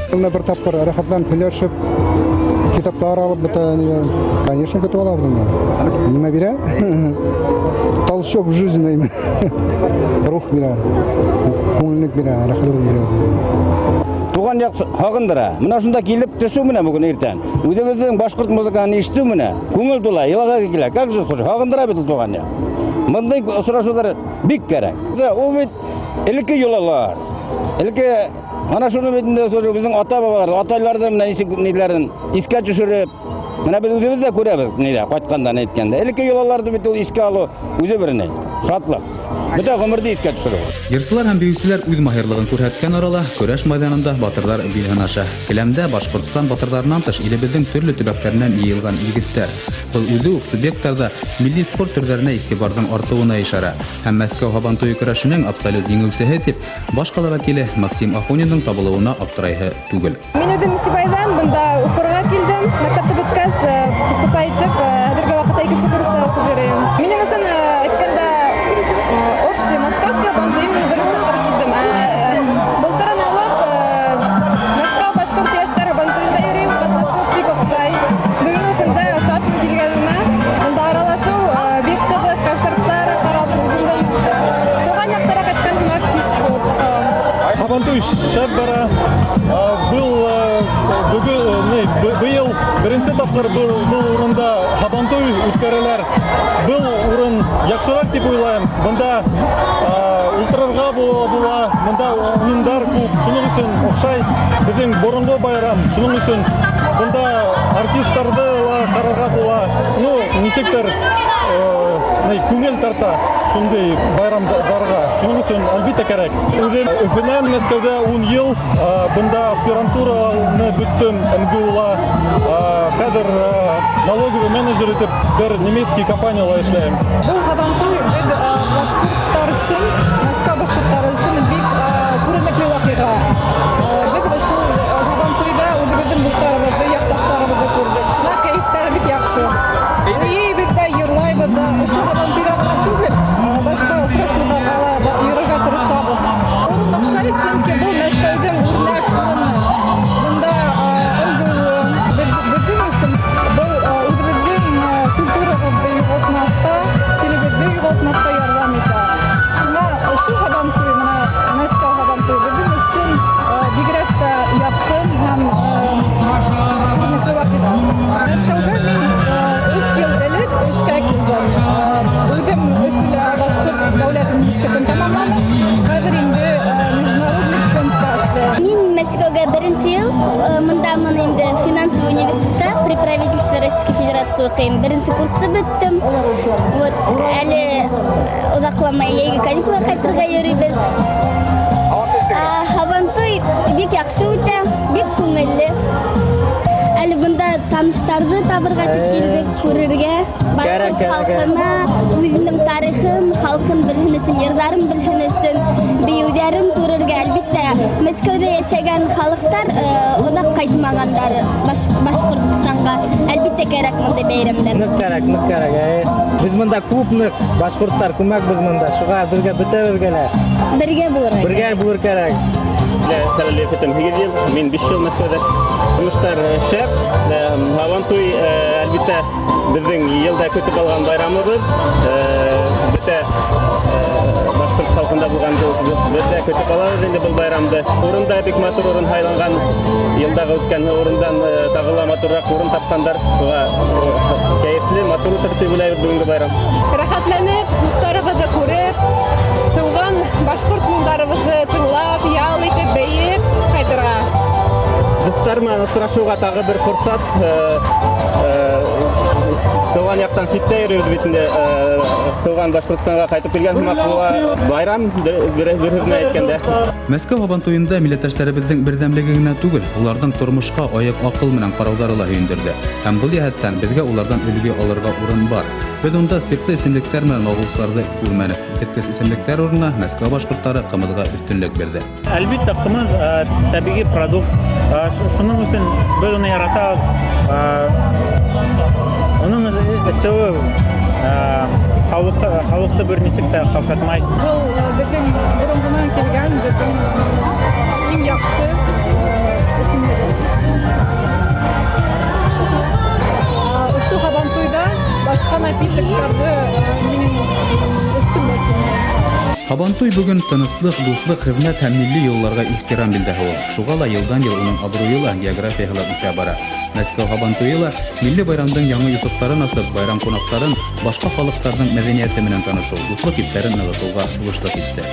Бына бер тапҡыр рәхәтләнеп һөйләшеп, китаптар алып бөтә, конечно, көтөп алабыҙ инде. Нимә бирә? Толчок в жизни. Рух бирә, күңеллек бирә, рәхәтлек бирә. Туған яҡ һағындыра. Мына шунда килеп төшөү менән бөгөн иртән. Үҙебеҙҙең башҡорт музыкаһын ишетеү менән күңел тула, иларға килә. Как же хуш, һағындыра бит ул туған яҡ. Бындай осрашыуҙар бик кәрәк. Ул бит элекке йолалар. Элекке ана шуны бит инде шул беҙҙең ата-бабалар, атайларҙы менән нисек ниләрен иҫкә төшөрөп, мына беҙ үҙебеҙ ҙә күрәбеҙ ниҙә ҡайтҡандан әйткәндә. Элекке йолаларҙы бит ул иҫкә алыу үҙе бер ни, шатлыҡ. Бөтә ғүмерҙе иҫкә төшөрөү. Йырсылар һәм бейеүселәр үҙ маһирлығын күрһәткән арала көрәш майҙанында батырҙар бил һынаша. Келәмдә Башҡортостан батырҙарынан тыш илебеҙҙең төрлө төбәктәренән йыйылған егеттәр. Был үҙе үк субъекттарҙа милли спорт төрҙәренә иғтибарҙың артыуына ишара. Һәм Мәскәү һабантуйы көрәшенең абсолют еңеүсеһе тип баш ҡала вәкиле Максим Афониндың табылыуына аптырайһы түгел. Мин үҙем Сибайҙан бында уҡырға килдем. Мәктәпте бөткәс, поступать итеп, хәҙерге ваҡытта икенсе курста уҡып йөрөйөм. Минең өсөн, әйткәндә, общий московский һабантуй мин беренсе тапҡыр килдем. Былтырын алып, Мәскәү башҡорт йәштәр һабантуйында йөрөйөм, ҡатнашып бик оҡшай. Бөгөнгө көндә шатмын килгәнемә. Бында аралашыу, бик ҡыҙыҡ, концерттар ҡарап булдым. Тыуған яҡтарға ҡайтҡан һымаҡ хис булып ҡалам. Һабантуй шәп бара. Был, бөгөн, ни, быйыл беренсе тапҡыр был урында һабантуй үткәрәләр. Был урын яҡшыраҡ тип уйлайым. Бында, ултырырға була, бында уйындар күп. Шуның өсөн оҡшай беҙҙең боронғо байрам. Шуның өсөн бында артисттарҙы ла ҡарарға була. Нисектер, күңел тарта шундай байрамдарға. Шуның өсөн әлбиттә кәрәк. Үҙем Өфөнән Мәскәүҙә 10 йыл, бында аспирантураны бөттөм МГУ-ла. Хәҙер, налоговый менеджер итеп бер немецкий компанияла эшләйем. Был һабантуй беҙ, башҡорттар өсөн, Мәскәү башҡорттары өсөн бик, күренекле ваҡиға. Беҙ шул һабантуйҙа үҙебеҙҙең дуҫтарыбыҙҙы, яҡташтарыбыҙҙы күрҙек. Шуға кәйефтәр бик яҡшы. Бейейбеҙ ҙә, йырлайбыҙ ҙа. Ошо һабантуйҙа ғына түгел, башҡа осрашыуҙарға ла йөрөргә тырышабыҙ. Урын оҡшай, сөнки был Мәскәүҙең үрнәк урыны. Бында, МГУ, беҙҙең өсөн был, үҙебеҙҙең, культурабыҙҙы юғалтмаҫҡа, телебеҙҙе юғалтмаҫҡа ярҙам итә. Шуңа ошо һабантуй, мына Мәскәү һабантуй беҙҙең өсөн, бигерәк тә яҡын һәм, күренекле ваҡиға. Мәскәүгә мин, 3 йыл элек эшкә килдем. Үҙем Өфөлә Башҡорт дәүләт университетын тамамланым. Хәҙер инде, международный фондта эшләйем. Мин Мәскәүгә беренсе йыл, мындамын инде финансовый университетта при правительстве Российской Федерации уҡыйым. Беренсе курсты бөттөм. Әле оҙаҡламай йәйге каникулға ҡайтырға йөрөйбөҙ. Һабантуй бик яҡшы үтә, бик күңелле. Әле бында таныштарҙы табырға тип килдек, күрергә. Башҡорт халҡына, үҙенең тарихын, халҡын белһен өсөн, йырҙарын белһен өсөн, бейеүҙәрен күрергә. Әлбиттә, Мәскәүҙә йәшәгән халыҡтар, оҙаҡ ҡайтмағандар Башҡортостанға. Әлбиттә кәрәк бындай бәйрәмдәр. Ныҡ кәрәк, ныҡ кәрәк. Беҙ бында күп ныҡ башҡорттар күмәк беҙ бында. Шуға беҙгә бөтәбеҙгә лә. Бергә булыр. Бергә булыр кәрәк. Сәләле фетем һигеҙ йыл, мин 5 йыл Мәскәүҙә. Тормоштар шәп. Һабантуй, әлбиттә, беҙҙең йылда көтөп алған байрамыбыҙ. Бөтә, башҡорт халҡында булған беҙ ҙә көтөп алабыҙ инде был байрамды. Урында бик матур урын һайланған, йылдағы үткән урындан, тағы ла матурыраҡ урын тапҡандар. Шуға кәйефле, матур үтер тип уйлайбыҙ бөгөнгө байрам. Рәхәтләнеп, дуҫтарыбыҙҙы күреп, тыуған башҡорт моңдарыбыҙҙы тыңлап, ял итеп, бейеп ҡайтырға. Дуҫтар менән осрашыуға тағы бер форсат. Тыуған яҡтан ситтә йөрөйбөҙ бит инде, тыуған Башҡортостанға ҡайтып килгән һымаҡ була байрам, бер һүҙ менән әйткәндә. Мәскәү һабантуйында милләттәштәребеҙҙең берҙәмлеге генә түгел, уларҙың тормошҡа айыҡ аҡыл менән ҡарауҙары ла һөйөндөрҙө. Һәм был йәһәттән беҙгә уларҙан өлгө алырға урын бар. Беҙ унда спиртлы эсемлектәр менән мағыусыларҙы күрмәнек. Иҫерткес эсемлектәр урынына Мәскәү башҡорттары ҡымыҙға өҫтөнлөк бирҙе. Әлбиттә, ҡымыҙ, тәбиғи продукт. Шуның өсөн беҙ уны яратабыҙ. Уның эсеүе, халыҡты бер нисек тә ҡаушатмай. Был, беҙҙең боронғонан килгән, беҙҙең иң яҡшы эсемлек. Башҡа напитоктарҙы минең эскем дә килмәй. Һабантуй бөгөн тыныслыҡ, дуҫлыҡ, хеҙмәт һәм милли йолаларға ихтирам билдәһе ул. Шуға ла йылдан-йыл уның абруйы ла, географияһы ла үҫә бара. Мәскәү Һабантуйы ла милли байрамдың яңы юҫыҡтарын асып, байрам ҡунаҡтарын башҡа халыҡтарҙың мәҙәниәте менән танышыу, дуҫлыҡ ептәрен нығытыуға булышлыҡ итте.